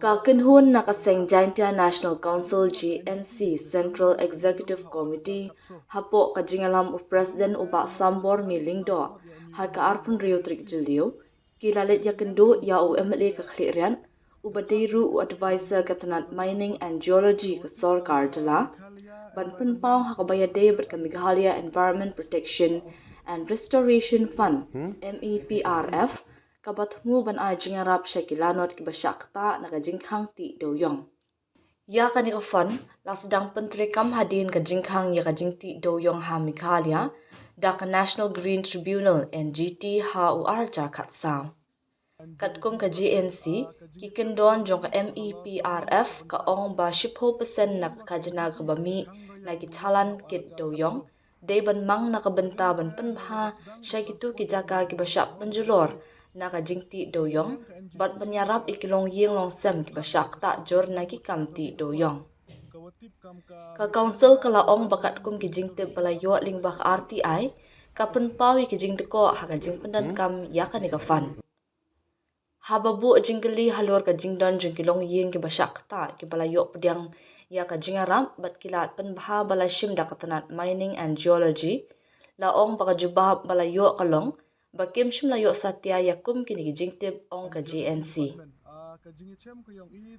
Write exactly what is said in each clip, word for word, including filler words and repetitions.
Ka kynhun na ka seng Jaintia National Council, J N C, Central Executive Committee, hapoh ka jingïalam u President u Bah Sambor Mih Lyngdoh, ha ka arphew hynriew tarik Jylliew, ki la leit ïakynduh ïa u M L A ka Khliehriat, uba dei ruh u advisor ka tnat Mining and Geology ka sorkar jylla, ban pynpaw ha kaba ïadei bad ka Meghalaya Environment Protection and Restoration Fund, M E P R F, kaba thmu ban ai jingïarap sha ki lanot kiba shah ktah na ka jingkhang tih dewïong. Ïa kane ka fund la sdang pyntreikam hadien ka jingkhang ïa ka jingtih dewïong ha Meghalaya da ka National Green Tribunal, N G T, ha u ar hajar khatsaw. Katkum ka J N C, ki kyndon jong ka M E P R F ka ong ba shiphew percent na ka khajna kaba mih na ki challan kit dewïong dei ban mang na ka bynta ban pynbha sha kito ki jaka kiba shah pynjulor na ka jingtih dewïong bad ban ïarap ïa ki longïing longsem kiba shah ktah jur na ki kam tih dewïong. Ka Council ka la ong ba katkum ki jingtip ba la ïoh lyngba ka R T I, ka pynpaw ïa ki jingdkoh ha ka jingpyndonkam ïa kane ka fund. Haba buh jingkylli halor ka jingdon jong ki longïing kiba shah ktah kiba la ïoh pdiang ïa ka jingïarap bad ki lad pynbha ba la shim da ka tnat Mining and Geology, la ong ba ka jubab ba la ïoh ka long ba kim shym la ïoh satia ïa kum kine ki jingtip, ong ka J N C.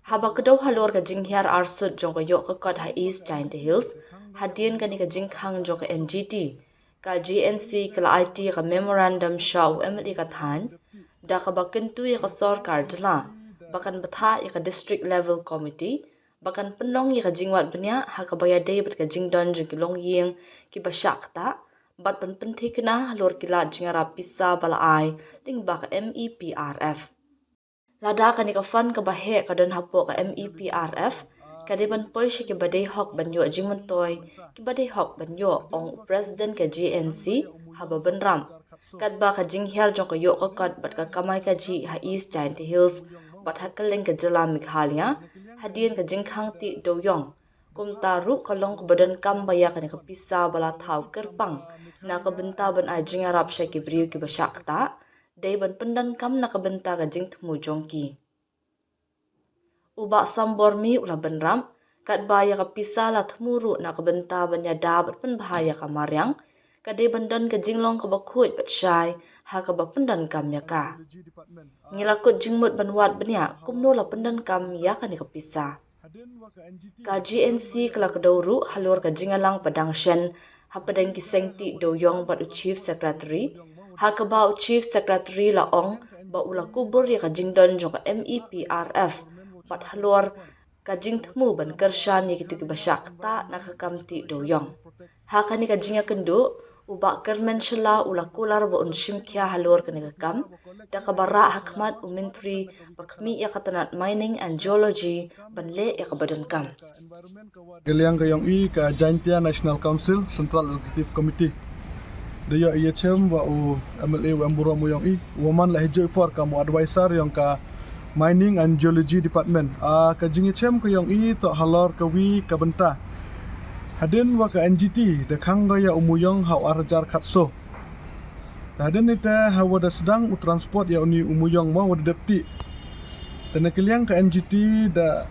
Haba kdew halor ka jinghiar arsut jong ka ïoh ka kot ha East Jaintia Hills hadien kane ka jingkhang jong ka N G T, ka J N C ka la aiti ïa ka memorandum sha u M L A ka thaiñ da kaba kyntu ïa ka sorkar jylla ba kan bthah ïa ka District Level Committee ba kan pynlong ïa ka jingwad bniah ha kaba ïadei bad ka jingdon jong ki longïing kiba shah ktah bad ban pynthikna halor ki lad jingïarap pisa ba la ai lyngba ka M E P R F. Lada kane ka fund kaba heh ka don hapoh ka M E P R F, ka dei ban poi sha kiba dei hok ban ïoh jingmyntoi, kiba dei hok ban ïoh, ong u President ka J N C haba bynrap. Katba ka jinghiar jong ka ïoh ka kot bad ka kamai kajih ha East Jaintia Hills bad ha kylleng ka jylla Meghalaya hadien ka jingkhang tih dewïong, kumta ruh ka long kaba donkam ba ïa kane ka pisa ba la thaw kyrpang na ka bynta ban ai jingïarap sha ki briew kiba shah ktah, dei ban pyndonkam na ka bynta ka jingthmu jong ki. U Bah Sambor Mih u la bynrap, katba ïa ka pisa la thmu ruh na ka bynta ban ïada bad pynbha ïa ka mariang, ka dei ban don ka jinglong kaba khuid bad shai ha kaba pyndonkam ïa ka. Ngi la kut jingmut ban wad bniah kumno la pyndonkam ïa kane ka pisa. Ka J N C ka la kdew ruh halor ka jingïalang padang shen hapdeng ki seng tih dewïong bad u Chief Secretary, ha kaba u Chief Secretary la ong ba u la kubur ïa ka jingdon jong ka M E P R F bad halor ka jingthmu ban kyrshan ïa kito kiba shah ktah na ka kam tih dewïong. Ha kane ka jingïakynduh, u Bah Kyrmen Shylla u la kular ba un shim khia halor kane ka kam da kaba rah ha khmat u Myntri ba khmih ïa ka tnat Mining and Geology ban leh ïa kaba donkam. Ka liang ka ïong i ka Jaintia National Council Central Executive Committee, da ïoh ïa chem wa u M L A wa em burom u ïong i, wa man la hijuh i por kam u advisor ïong ka Mining and Geology Department. A, ka jingïachem ka ïong i toh halor ka wi ka bynta. Hadien wa ka N G T da khang ka ïa u Muyong ha u ar hajar khatsaw. Hadien ite ha wa da sdang u transport ïa uni u Muyong ma wa da dep tih. Te na ka liang ka N G T da,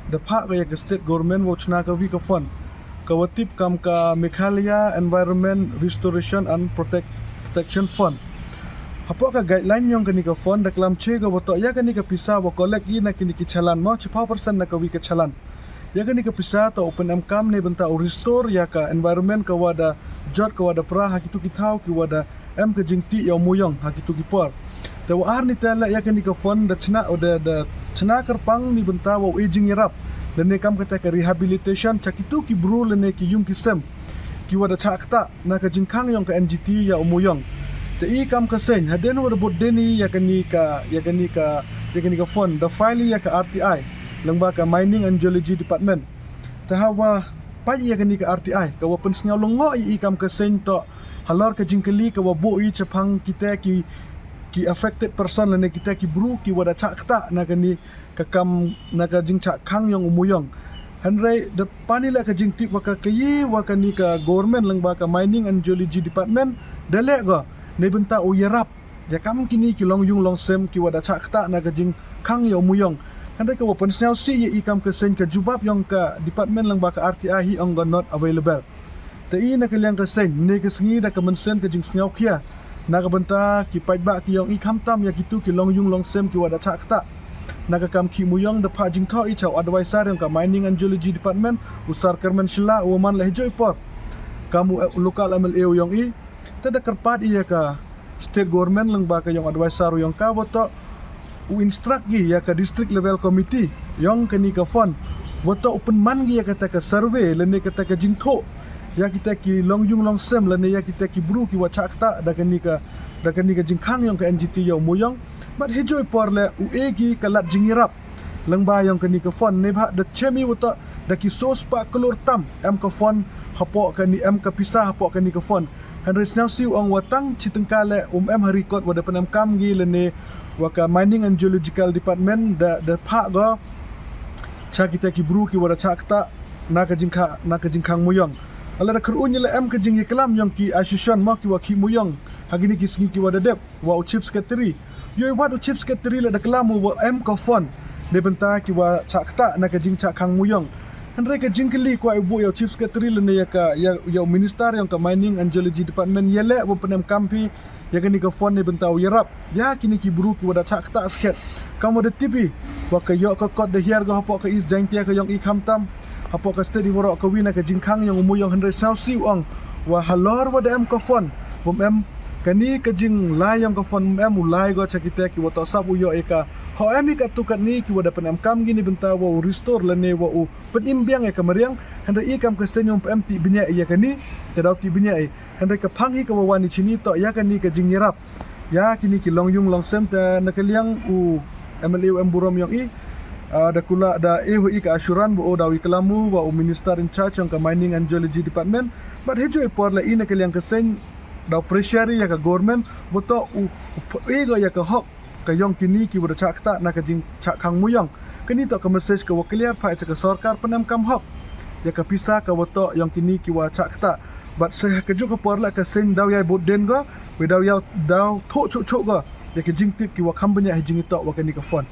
da phah ka ïa ka state government wa u chna ka wi ka fund, ka wa tip kam ka Meghalaya Environment Restoration and Protect-, Protection Fund. Hapoh ka guideline ïong kani ka fund da klam che ka wa toh ïa kani ka pisa wa collect i na kini ki challan ma chiphaw percent na ka wi ka challan. Ïa kani ka pisa toh u pynemkam ne bynta u restore ïa ka environment ka wa da jot ka wa da pra ha kitu ki thaw ki wa da em ka jingtih ïa u Muyong ha kitu ki por. Te wa ar ni te la ïa kani ka fund da chna, da, da chna kyrpang ni bynta wa u e jingïarap. Lane kam kata ka rehabilitation cha kitu ki bru lane ki yung ki sem ki wa da chah ktah na ka jingkhang ïong ka N G T ïa u Muyong. Te i kam ka seng hadien wa da bud deni ïa kani ka, ïa kani ka, ïa kani ka fund da file ïa ka R T I lyngba ka Mining and Geology Department. Te ha wa pait ïa kani ka R T I ka wa pynsngew lyngngoh i kam ka seng toh halor ka jingkylli ka wa buh i chaphang kita ki, ki affected person lane kita ki bru ki wa da chah ktah na kani ka kam na ka jingchah khang ïong u Muyong. Hynrei da pani la ka jingtip wa ka kayi wa kani ka government lyngba ka Mining and Geology Department da leh go ne bynta u ïarap ïa kam kine ki long yung long sem ki wa da chah ktah na ka jingkhang ïa u Muyong. Hynrei ka wa pynsngew sih ïa i kam ka seng, ka jubab yong ka department lyngba ka R T I hi ong ka not available. Te i na ka liang ka seng, ne ka sngi da ka mynsiem ka jingsngew khia na ka bynta ki paidbah ki yong i, khamtam ïa kitu ki long yung long sem ki wa da chah ktah na ka kam khih Muyong, da phah jingthoh i cha u advisor yong ka Mining and Geology Department, u Sir Kyrmen Shylla, u wa man la hijoi por kam u local M L A u yong i. Te da kyrpad i ïa ka state government lyngba ka yong advisor u yong ka, wa toh u instruct ki ïa ka district level committee yong kani ka fund, wa toh u pynman ki ïa kata ka survey lane kata ka jingthoh ïa kita ki long yung long sem lane ïa kita ki bru ki wa chah ktah da kani ka, da kani ka jingkhang yong ka N G T ïa u Muyong. Bad hijoi por le u e ki ka lad jingïarap lyngba yong kani ka fund, ne bha da chem i wa toh da ki sospah klur tam em ka fund hapoh kani, em ka pisa hapoh kani ka fund. Hynrei sngew sih u ong wa tang chi tyngka le um em ha record wa da pynemkam ki lane wa ka Mining and Geological Department da, da phah ko cha kita ki bru ki wa da chah ktah na ka jingkha, na ka jingkhang Muyong. Ala da kyrun ïa la em ka jingïaklam yong ki association mo ki wa khih Muyong ha kini ki sngi ki wa da dep wa u Chief Secretary. Ïoi, wat u Chief Secretary la da klam u wa em ka fund ne bynta ki wa chah ktah na ka jingchah khang Muyong. Hynrei ka jingkylli kwah i buh ïa u Chief Secretary lane ïa ka, ïa, ïa u Minister yong ka Mining and Geology Department, ïa leh wa pynemkam phi ïa kani ka fund ne bynta u ïarap ïa kini ki bru ki wa da chah ktah skhet. Kam wa da tip i wa ka ïoh ka kot da hiar ko hapoh ka East Jaintia ka yong i, khamtam hapoh ka state i waroh ka wi na ka jingkhang yong u Muyong. Hynrei sngew sih u ong wa halor wa da em ka fund, wa em kani ka jinglai yong ka fund, em u lai ko cha kita ki wa toh sap u ïoh ïa ka. Ho em i katto katne ki wa da pynemkam kini bynta wa u restore lane wa u pynim biang ïa ka mariang. Hynrei i kam ka seng um em tih bniah ïa kani, te daw tih bniah i. Hynrei ka phang hi ka wa wan i chini toh ïa kani ka jingïarap ïa kini ki long yung long sem. Te na ka liang u M L A u em burom yong i, ah, da kulah da e wa i ka assurance wa u daw i klam u wa u Minister in charge yong ka Mining and Geology Department. Bad hijoi por le i na ka liang ka seng daw pressure ïa ka government wa toh u, u ph-, e ko ïa ka hok ka yong kini ki wa da chah ktah na ka jingchah khang Muyong. Kani toh ka message ka wa clear phah cha ka sorkar pynemkam hok ïa ka pisa ka wa toh yong kini ki wa chah ktah. Bad sa ha ka juh ka por le ka seng daw ïai bud den ko, wa daw ïai daw thoh chuh chuh ko ïa ka jingtip ki wa kham bniah ha jingitoh wa kani ka fund.